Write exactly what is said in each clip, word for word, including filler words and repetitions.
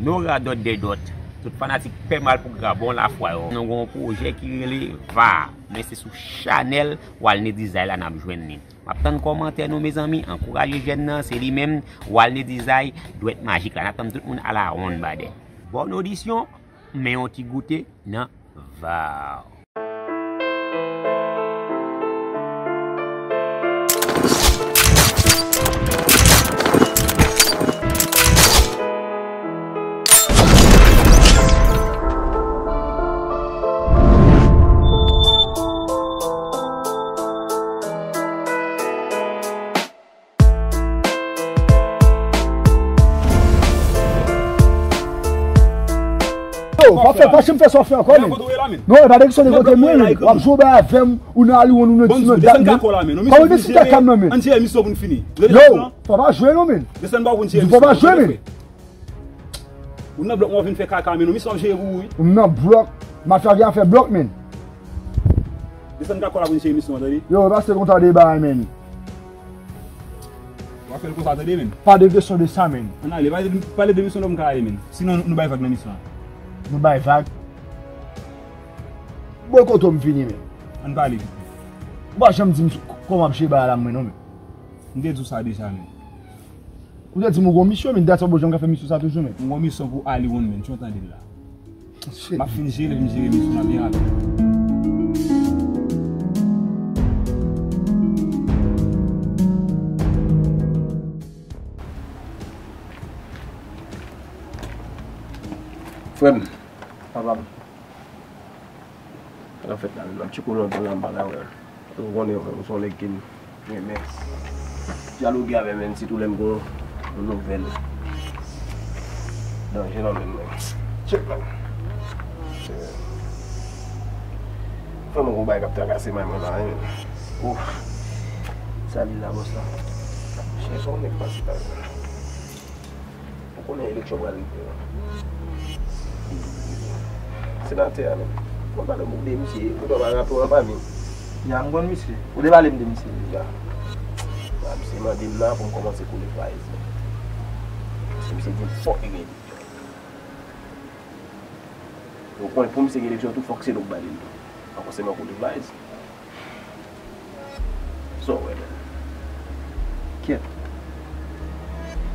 No radòt dèdòt. Tout fanatik Pè Mal pou Grabon lafwa yo. Nou gen yon pwojè ki rele Va. Men se sou chanèl Walney Design la n ap jwenn li. M ap tann kòmantè nou, mezanmi. Ankouraje jèn nan, se li menm, Walney Design, dwèt majik la. N ap tann tout moun alawonn badè. Bòn odisyon, men yon ti goute nan Va. Yo, pa fè, pa janm fè sa w fè ankò, men. Non, e pa de kesyon de kote mwen, men. W ap jwe avè m, ou nan Aliwon, ou nan Dinan dat, men. Kòman w desann kaka m nan, men? Yo, fò pa jwe, non, men. Fò pa jwe, men. Ou nan blòk mwen vin fè kaka, men nou misyon ap jere pou ou, wi. Ou nan blòk, mafya gen afè blòk, men. Desann kaka la pou n jere misyon an, tande? Yo, pase konsa de bagay, men. W ap fè l konsa, tande, men. Pa de kesyon de sa, men. Ann ale, pale, pale de misyon nan m ka ale, men. Sinon, nou bay vag nan misyon an. Nou bay vag? Bòy kote w m vini, men. Ann pale, pitit. Ou pa janm di m kòman ap jere bagay la, mwen, non, men. M te di w sa deja, men. Ou te di m ou gon misyon, men, dat sa w pa janm ka fè misyon sa toujou, men. M gon misyon pou Aliwon, men, jan w tande l la. M ap fin jere, m jere misyon an byen rapid. Frè m. Papa m. Sa k ap fèt la menm? M ap tcheke w lontan la, m pa ka wè w. Ou konnen, ou se yon nèg ki m renmen dyaloge avè, men sitou lè m gon yon nouvèl danje nan men mwen. Tchèk la. Vrèman gon bagay k ap trakase may mwen la, wi. Ouf. Sa li la, bòs la. Chèche yon nèg pase la. Ou konnen eleksyon pral rive. Senatè a menm. Mwen pale de misye, ou pa raple w anba mi. Ya, m konn misye. Ou te pale m de misye deja. Ya, misye mande m la pou m kòmanse koule valiz mwen. Paske misye di m fòk li gen eleksyon. Ou konnen pou misye gen eleksyon tou, fòk se nou k ba li l tou. Fòk se mwen koule valiz. Sa w wè menm? Kyèt.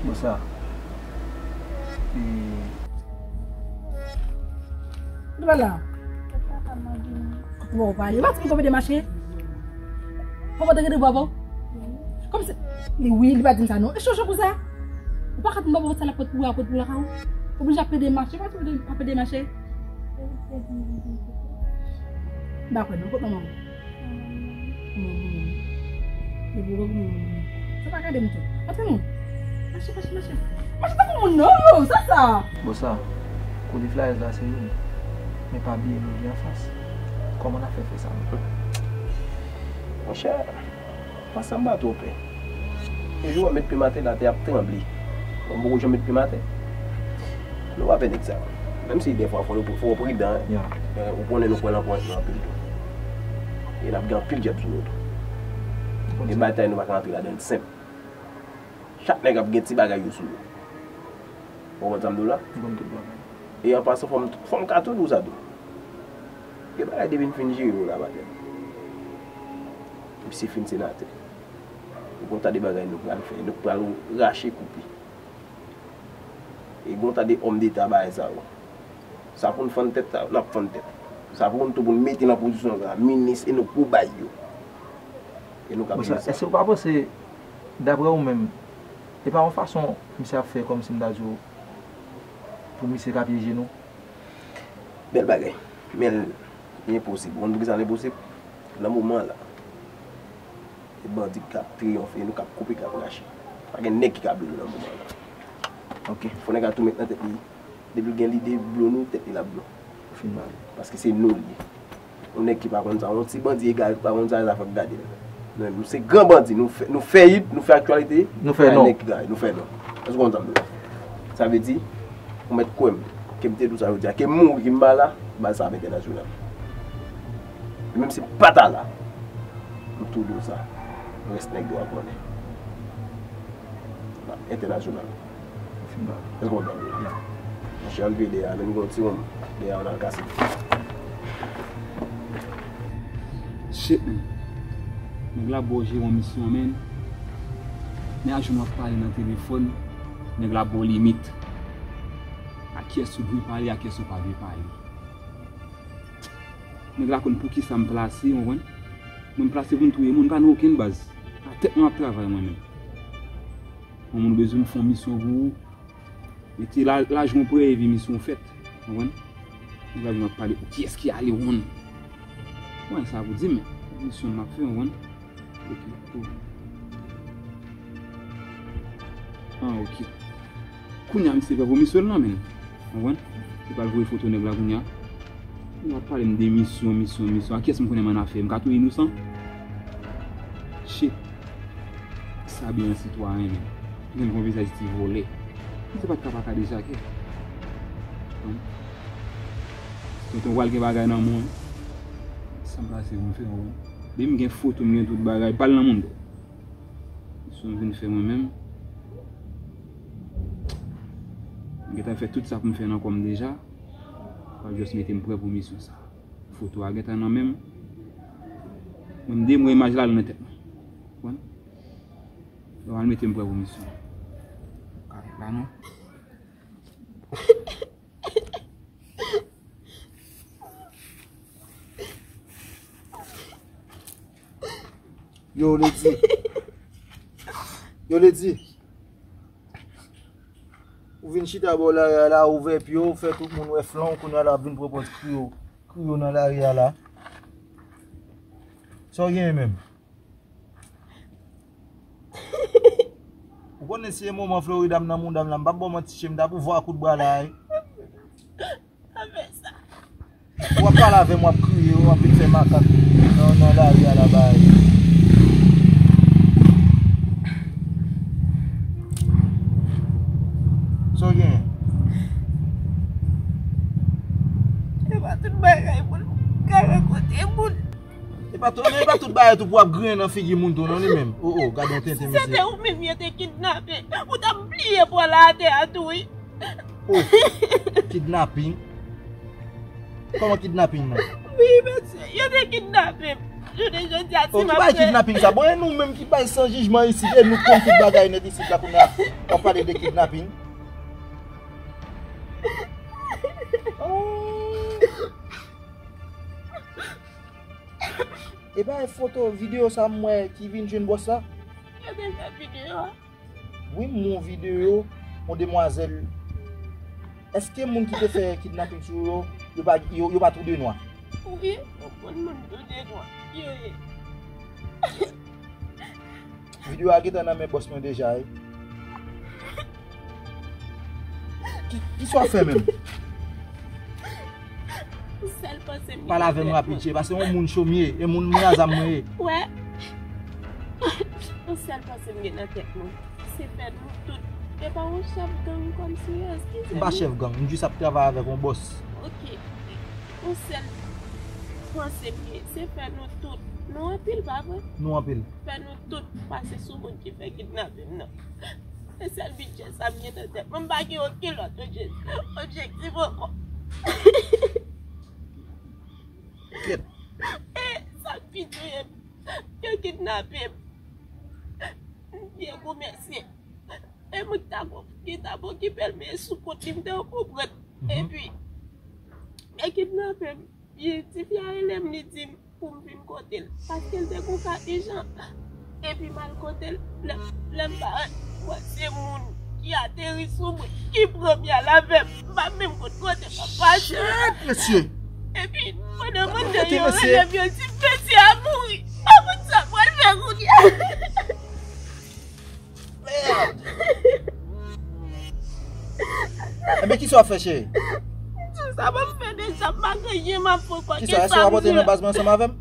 Bon sa. E. Ou te pale la? Bon, ou pale. Ou pa di m konbyen de mache? Papa te rete bò avè w? Kòmsi. Li wi, li pa di m sa non. E chonje pou sa. Ou pa ka di m papa sa l ap pot pou ou, ap pot pou lakay ou. Ou oblije ap pede mache, pa di m ap pede mache. M pa kwè non, kot manman w? Manman w. Depi w wè manman w. Sa pa gade m tou. Antre non. Mache, mache, mache. Mache tankou moun non, yo, sa sa. Bon sa, koulye flayèz la se youn. Men pa bliye nou gen anfas. Kòman n ap fè fè sa menm? Monchè, pa sanble m pa twò pè. E jou w met pye m atè, latè ap tranble. Bon, m poko janm met pye m atè. Nou pa pè nèg sa. Menm si dèfwa fò nou, fò w pridan, hein. Men ou konnen nou kwè nan pwent nou anpil tou. E n ap gen anpil djab sou nou tou. Gen batay nou pa ka antre ladan l senp. Chak nèg ap gen ti bagay yo sou yo. Ou konprann sa m di w la? M konn tout bagay. E an pasan, fò m, fò m ka tou di w sa tou. Gen bagay depi n fin jere yo la, patnè. Misye fin senatè. Ou konn ta de bagay nou pral fè. Nou pral rache koupe. E gon ta de òm deta bagay sa yo. Sa pou n fann tèt, sa, n ap fann tèt. Sa pou n tou pou n mete nan pozisyon sa, minis, e nou pou bay yo. E nou k ap viv sa. Èske ou pa panse, daprè ou menm, e pa yon fason misye ap fè kòmsi m ta di w, pou misye ka pyeje nou? Bèl bagay. Men l enposib. Ou konn poukisa l enposib? Nan moman an la, e bandi k ap triyonfe, nou k ap koupe, k ap rache. Pa gen nèg ki ka bloke nou nan moman an la. Ok. Fò nèg la tou met nan tèt li, depi l gen lide blo nou, tèt li l ap blo. Ou fin pale. Paske se nou l ye. Yon nèg ki pa konn sa, yon ti bandi egal ki pa konn sa, sa fòk gade l. Men nou se gran bandi, nou fè, nou fè hit, nou fè aktyalite, nou fè non. Nèg ki gade, nou fè non. Èske w konn sa m di w la? Sa vle di, ou mèt kwè m, ke m te di w sa jodi a, ke m mouri, ke m pa la, baz sa ap entènasyonal. E menm si m pa ta la, m tou di w sa, rès nèg yo a konnen. Entènasyonal. Èske w konprann? Jan l vide a, menm gen yon ti wonm dèyè a, w nan kase. Shit, man. Nèg la ba w jere yon misyon, man. Men a jounen w ap pale nan telefòn, nèg la ba w limit. A kiyès ou dwe pale, a kiyès ou pa dwe pale. Nèg la konn pou kisa m plase, w konprann? Mwen m plase pou m touye moun, pa nan okenn baz. A tèt mwen ap travay mwen menm. Yon moun bezwen m fè yon misyon pou ou. Mete la, lajan w prè epi misyon w fèt. W konprann? Nèg la vin ap pale pou kiyès ki ale, w konprann? Mwen sa pou di m, misyon m ap fè, w konprann? Ok, tou. Ah, ok. Kounye a misye pè pou misyon l nan men. Konprann? Li pral voye foto nèg la kounye a. Li ap pale m de misyon, misyon, misyon. A kiyès m konnen m annafè? M ka touye inosan? Shit. Sa byen sitwayen men. Gen yon vizaj ti vòlè. Misye pa t ka pa ka dechake. Konprann? Tonton pral gen bagay nan men w. Sa m plase pou m fè, konprann? Depi m gen foto, m gen tout bagay. Pale nan moun tou. Misyon m vin fè mwen menm. M gentan fè tout sa pou m fè nan kò m deja. Fò l just mete m prè pou misyon sa. Foto a gentan nan men m. Mwen m de mwen imaj la al nan tèt mwen. Konprann? Yo al mete m prè pou misyon. Kare la non. Yo, Lady. Yo, Lady. Ou vin chita bò lari a la, ouvè pye w, fè tout moun wè flan w, kounye a la ap vin pran pòz kriye w. Kriye w nan lari a la. Sa w genyen menm? Ou konnen si e moman Florida m nan mouda m la, m p ap ba w manti, che m ta pou vwa kout bra la, wi. Pa fè sa. W ap pale avè m, w ap kriye, w ap vin fè makak nan, nan lari a la bay. Sa w genyen? E pa tout bagay pou n ka rankontre moun. E pa tout, e pa tout bagay tou pou w ap griyen nan figi moun tou, non, li menm. O, o, gade yon tenten, mesye. Si se te ou menm yo te kidnape, ou t ap pliye pran la atè a tou, wi. O, kidnaping? Kòman kidnaping nan? Wi, mesye, yo te kidnape m. Jounen jodi a, si m ap fè. O, ki bay kidnaping sa? Bon, e nou menm ki bay san jijman isit, e nou konn tout bagay nèt isit la kounye a, w ap pale de kidnaping? Oh. E pa foto, videyo sa m wè ki vin jwenn bòs la? Yo te fè videyo a. Wi, m wè yon videyo, yon demwazèl. Èske moun ki te fè kidnaping sou yo, yo pa, yo, yo pa tou de nwa? Wi, yo konn moun tou de nwa. Yo ye. Videyo a gentan nan men bòs mwen deja, wi. Ki, kisa w ap fè menm? Yon sèl panse m gen nan tèt mwen. Pale avè m rapid, che, paske yon moun cho m ye, e moun, moun a zam mwen ye. Wè. Yon sèl panse m gen nan tèt mwen. Se fè nou tout. E pa yon chèf gang kòmsi, eskize m. M pa chèf gang, m jis ap travay avèk yon bòs. Ok. Yon sèl panse m gen, se fè nou tout. Nou anpil, pa vre? Nou anpil. Fè nou tout pase sou moun ki fè kidnape m nan. Se sèl bidjè sa m gen nan tèt mwen. M pa gen okenn lòt odje-, objektif ankò. Kèt. E sa k pi touye m, yo kidnape m. M byen gwo mesye. E moun ki ta, ki ta okipe l, men sou kont li, m te konprann. Mhm. Epi, yo kidnape m. Li, tifi a rele m, li di m pou m vin kote l, paske l te gon ka ijan. Epi m al kote l, lè, lè m parèt, m wè se moun ki ateri sou mwen, ki pran m, y al avè m. M pa menm konn kote m ap pase. Shit, mesye! Epi, pandan m anndan, yo rele m, yo di m, mesye a mouri. M pa konn sa m pral fè kounye a. Mèd! Enben, kisa w ap fè, cheri? Sa m ap fè deja, m pa gen anyen m ap fè ankò. Kisa, èske w ap antre nan baz mwen ansanm avè m?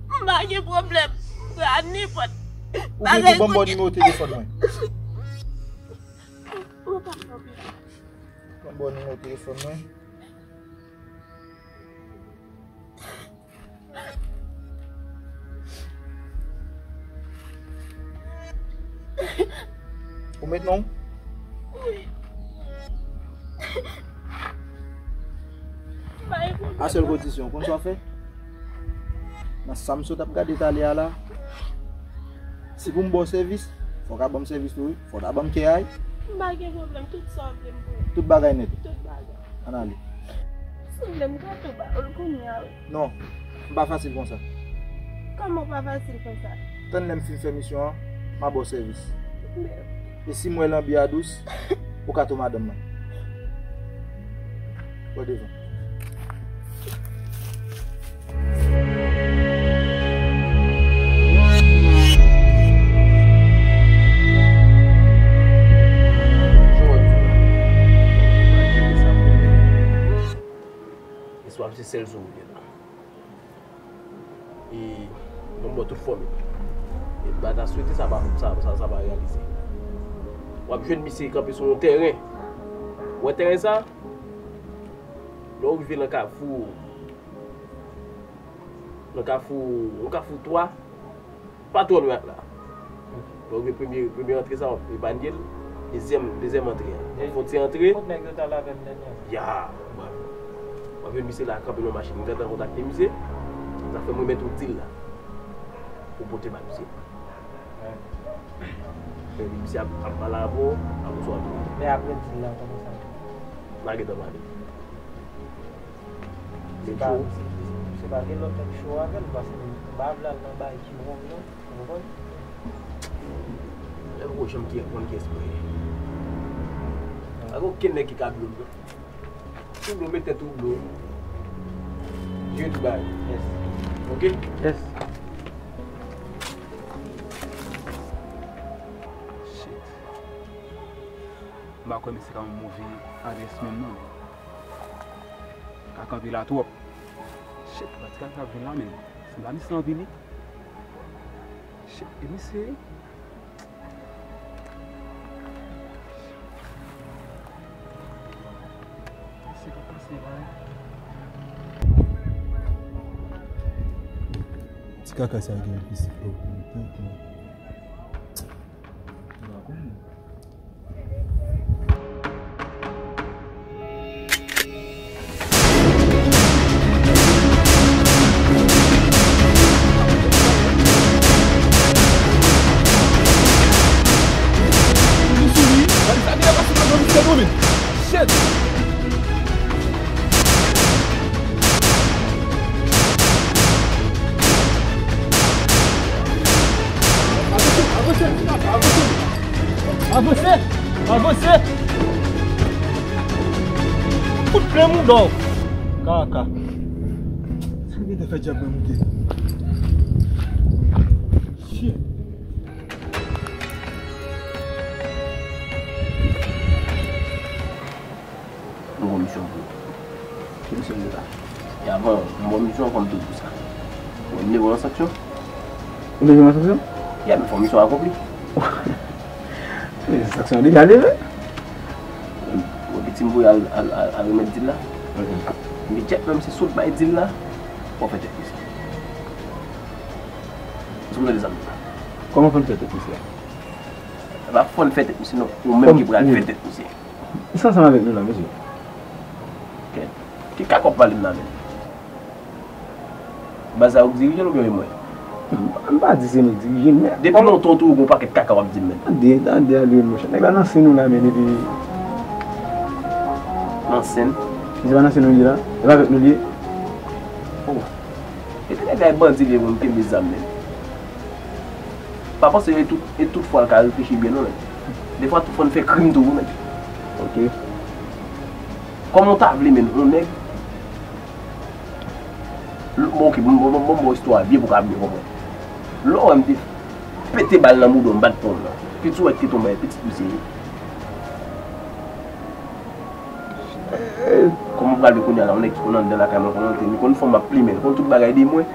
M pa gen pwoblèm. M prè a nenpòt bagay. Ou gen pou ban m bò nimewo telefòn mwen. Ban m bò nimewo telefòn mwen. Ou met non? Wi. A sèl kondisyon, ou konn sa w fè? Nan sa m sot ap gade talè a la, si pou m ba w sèvis, fò w ka ban m sèvis tou wi. Fò w ta ban m kè a wi. M pa gen pwoblèm, tout sa w vle m pou ou. Tout bagay nèt. Tout bagay. Ann ale. Si w vle m ka tou ba ou l kounye a wi. Non, m pa fasil konsa. Kòman w pa fasil konsa? Tann lè m fin fè misyon an, m a ba w sèvis. E si m wè lanbi a dous, ou ka tou madanm nan. Pran devan. Mesye, w ap se sèl sou wout la. E, bon, bon, tout fòm. E m pa ta swete sa pa, sa, sa, sa pa reyalize. W ap jwenn misye kanpe sou yon tèren. Ou wè tèren sa? Lè w rive nan kafou, nan kafou, nan kafou twa, pa twò lwen ak la. Lè w rive premye, premye antre sa, w ap epanye l. Dezyèm, dezyèm antre a. W ap fè yon ti antre. Kot nèg yo t al avè m dènyèman? Ya, w ap jwenn misye la kanpe nan machin. M gentan kontakte misye. Sa fè m remèt ou dil la. Pou pote ba misye. Epi misye ap, ap pale avè w, apre sa w ap. Men apre dil la, kòman sa ye? N a gentan pale. Se pa, se, se pa gen lòt nèg cho avè l, paske m pa vle al nan bagay ki wrong non, ou konprann? Lè m gwo janm ki konn ki espre. Pa gen okenn nèg ki ka blo m non. Tou blo, met tèt ou blo. Jwe tout bagay. Yes. Ok? Yes. Shit. M pa kwè misye ka yon move adrès menm non. Ka kanpe la twòp. Shit, pati ka ka vin la menm. Se la misye anvi li. Shit, e misye. Misye ka pase la. Ti kaka sa gen plis. Shit! Avanse! Avanse! Avanse! Fout plen mouda w! Kaka. Sa ki te fè dyab mwen moute? Shit. M gon misyon pou ou. Ki misyon se sa? E avan m ba w misyon, fò m tou di w sa. Ou wè m leve w nan sanksyon? Ou leve m nan sanksyon? Ya, men fò misyon akonpli. Men sanksyon an deja leve. Ou wè piti m voye al, al, al, al remèt dil la? Men tèt menm se sot bay dil la, fò w fè tèt misye. Èske w tande sa m di la? Kòman fò n fè tèt misye? E pa fò n fè tèt misye non, ou menm ki pral fè tèt misye. Misye ansanm avèk nou la, mesye. Kèt. Ki kaka w ap pale m la menm? Baz la ou k dirije l oubyen e mwen? M pa di se mwen k dirije l, men. Depi lontan w toujou gon pakèt kaka w ap di m menm. Tande, tande ale monchè. Nèg la nan sen nou la menm epi. Nan sen? Se pa nan sen nou li ye la? E pa avèk nou li ye? Oh. Epi nèg la e bandi li ye pou m kenbe zam menm. Pa panse e tout, e tout fwa l ka reflechi byen non menm. Defwa tout fwa n fè krim tou wi menm. Ok. Kòman w ta vle menm yon nèg. Bon, ok, bon, bon, bon, bon, bon, istwa a byen pou w ka byen konprann. Lè w wè m te pete bal nan mouda w, m bat pon w nan. Piti w wè ki te tonbe, pitit misye ye. Kòman w pral vle kounye a la, yon nèg ki konn anndan lakay mwen, konn antre, li konn fè m ap plimen, li konn tout bagay de mwen.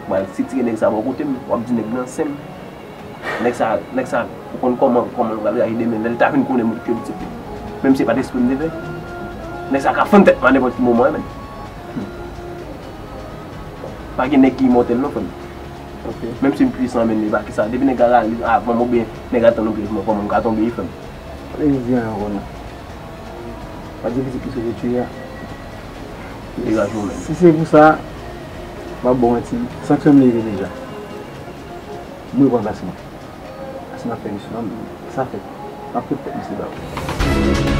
Mwen al sitire nèg sa bò kote m, w ap di nèg nan sen m. Nèg sa, nèg sa, ou konn kòman, kòman l pral reyaji demen, lè l ta vin konnen m ke pitit li. Menm si se pa t espre m te fè. Nèg sa ka fann tèt mwen a nenpòt ki moman, wi, men. Pa gen nèg ki imòtèl non, frè m. Ok. Menm si m pwisan, men e pa ki sa. Depi nèg la rale avan m oubyen nèg la tann yon pyèj mwen, kòman m ka tonbe, wi, frè m. Pa di anyen ankò non. Pa di pitit misye te tiye a. Degaje w menm. Si se pou sa, m ap ba w manti, sanksyon m leve deja. M reprann plas mwen. Pase m ap fè misyon an, sa fèt. M ap tout tèt misye ba ou.